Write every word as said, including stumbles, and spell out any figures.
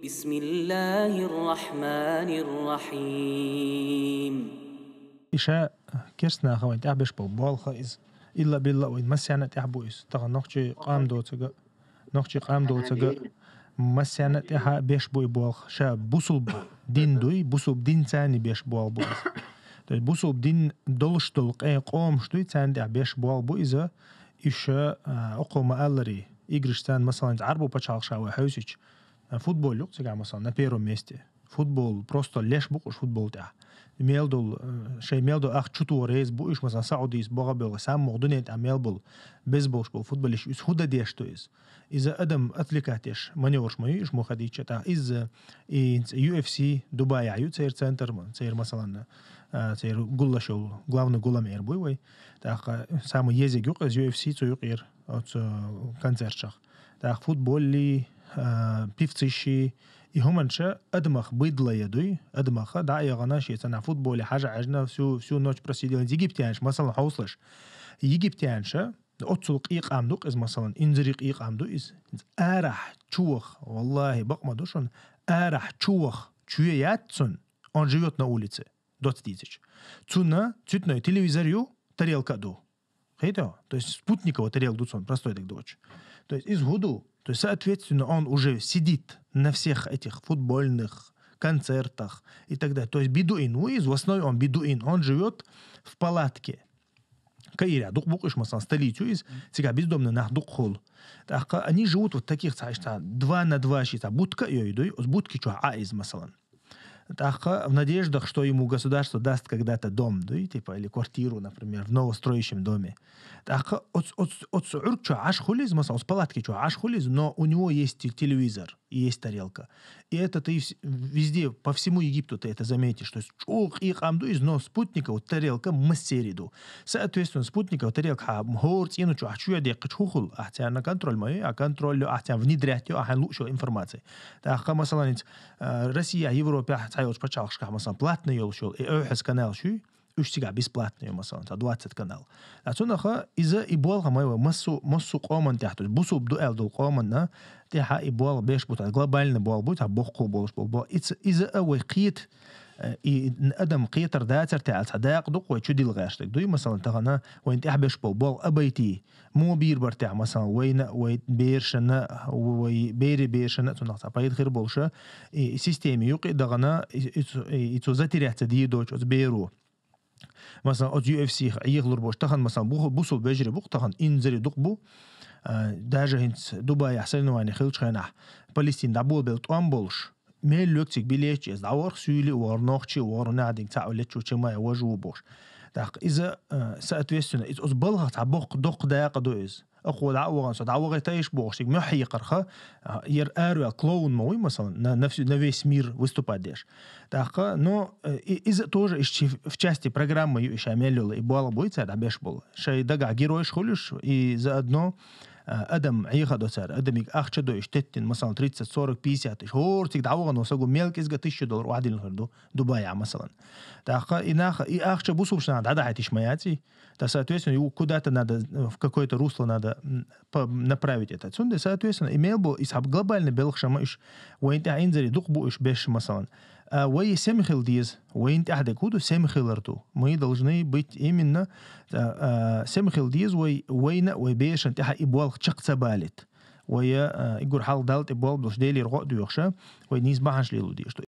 بسم الله الرحمن الرحيم. Иша керстанаха вайн тӀехь беш болу болх иза. Илла билла вайн массарна тӀехь бу иза. Тахана нохчий къам доцага, нохчий къам доцага массарна тӀехь беш бу и болх. Ша бусулба дин дуй, бусулба дин царна беш болх бу иза. То есть бусулба дин долуш долу къе-, къомаш дуй, царна тӀехь беш болх бу иза. Иша, а, окхо ма-аллари, играш царна, масалан, Ӏарбу пачхьалкх ша вай хьовсича, а, футбол юкъа цигахь, масалан, на первом месте. Футбол, просто леш бу уьш футбол тӀехь. Мел долу, э, шайн мел долу ахча чу тоха реза бу уьш, масалан, Саудис богӀа белгӀа, саммуха дуьнен тӀехь мел болу, беза болуш болу футболист, иза хӀун дан деш ду иза? Иза адам отвлекать деш, маневраш ма ю уьш, муха дийча тӀаккха. Иза, и, U F C Дубайахь ю церан центр, ма-, церан, масалан, а, церан гуллаш йолу, главный гуламер буй вай. ТӀаккха самый езиг юкъа иза U F C цу юкъера, оцу концертшах. ТӀаккха футболли, а, певциши, и хӀуманша адамах быдлая дуй, адамаха дӀа а яхана, шен цхьана футболе хьажа Ӏаьжна, всю, всю ночь просидел. Египтянаш, масалан, хьовсалаш. Египтянша, оццул къийкъам ду иза, масалан, инзаре къийкъам ду иза. Арахь чу ваха, валлахи, бакъ ма ду шуна, арахь чу ваха, чу яц цунна, он живет на улице, доц дийцича. Цунна цуьтной телевизор ю, тарелка а ду. Хетаво? То есть спутниковая тарелка ду цунна, простой дерг доцуш. То есть иза хӀун ду? То есть, соответственно, он уже сидит на всех этих футбольных концертах и так далее. То есть бедуин ву иза, в основном он бедуин, он живет в палатке. Каирехь дукха бу уьш, масалан, столицу иза, цигахь бездомный нах дукха хуьлу. ТӀаккха они живут вот таких, цхьа, цхьа два на два ши, цхьа будка а йой дуй, оцу будки чохь Ӏа иза, масалан. ТӀаккха в надеждах, что ему государство даст когда-то дом, дуй, типа, или квартиру, например, в новостроящем доме. ТӀаккха оц-, оц-, оцу Ӏург чохь Ӏаш хуьлу иза, масалан, оцу палатки чохь Ӏаш хуьлу иза, но у него есть те-, телевизор, и есть тарелка. И это ты вс-, везде, по всему Египту ты это заметишь. То есть чӀогӀа къийкъам ду иза, но спутников тарелка массери ду. Соответственно, спутников тарелка хьа хӀора цӀену чохь чу я деккхача хӀун хуьлу? Ахь царна контроль ма ю, а контроль ю, ахь царна внедрять ю, ахьа лууш йолу информация. ТӀаккха, масалан, иза, а, Россия, Европехь цхьайолчу пачхьалкхашкахь, масалан, платный йолуш йолу, и Ӏохьас канал шуй, уьш цигахь бесплатный ю, масалан, цхьа двадцать канал. Ткъа цунаха иза и болх ма ю вай массо, массо къоман тӀехь, то есть бусулба ду аьлла долу къоманна тӀехь и болх беш бу, цхьа глобальный болх бу, цхьа боккхал болуш болу болх. Иза, иза а вай кхета, э, и адам кхетар дацар тӀехь цхьа дакъа ду-кх вай чу дилла гӀерташ дерг дуй, масалан, тахана вайн тӀехь беш болу болх а байтий, мо бийр бар тӀехь, масалан, вайна, вай берашна, вай бере берашна, цунах цхьа пайда хир болуша, и, и система юкъе а дахана, и, и цу, и, и цу затеряться дийр доцуш оцу беро. Масалан, оцу U F C Ӏехалур бош, тахана, масалан, бу-, бусул бежари бу-кх тахана, инзаре дукха бу, а, даже хӀинца Дубайахь соревнования хилчу хенахь, Палестина дӀаболабелла тӀом болуш, мел лоьгу цига билетчи, иза дӀаварх суьйли а вахар, нохчи а вахар, хӀунда аьлча динга цхьаъ лечу чемая важа ву бохуш. ТӀаккха иза, а, соответственно, иза оцу балхах цхьа боккха доккха дакъа ду иза. Ахо дӀа а вахана, со дӀавахийта иш бохуш, цига мохь хьекхарха, а, яра араваьлла клоун ма вуй, масалан, на, на всю, на весь мир выступать деш. ТӀаккха, но, э, и, иза тоже иш чи-, в части программы ю, иша мел йолу, и болх буй цара дӀабеш болу. Шайн дагахь геройш хуьлуш, и заодно, а, адам Ӏеха до цара, адамиг ахча до иш теттина, масалан, тридцать, сорок, пятьдесят тысяч. ХӀора цига дӀавахана саго мел кӀезга тысяча доллар охьадиллина хир ду, Дубайя, масалан. ТӀаккха и нах, и ахча бусулбаш нах дӀадахьийтиш ма яций. Да, соответственно, его куда-то надо, э, в какое-то русло надо, м, по-, направить это. Цунда, соответственно, и мел бу, и схьаб глобальный белхаш ма иш, вайн тӀехь инзаре дукха бу иш беш, масалан. А вай сема хила деза, вайн тӀехь дерг хӀун ду, сема хилар ду. Мы должны быть именно, а, а, сема хила деза вай, вайна, вай бешан тӀехь и болх чекх ца балийта. Вай, а, и гур хьалха Далла тӀе болх долуш, Делера гӀо а доьхуша, вай нийса бахьанаш лело дезаш ду.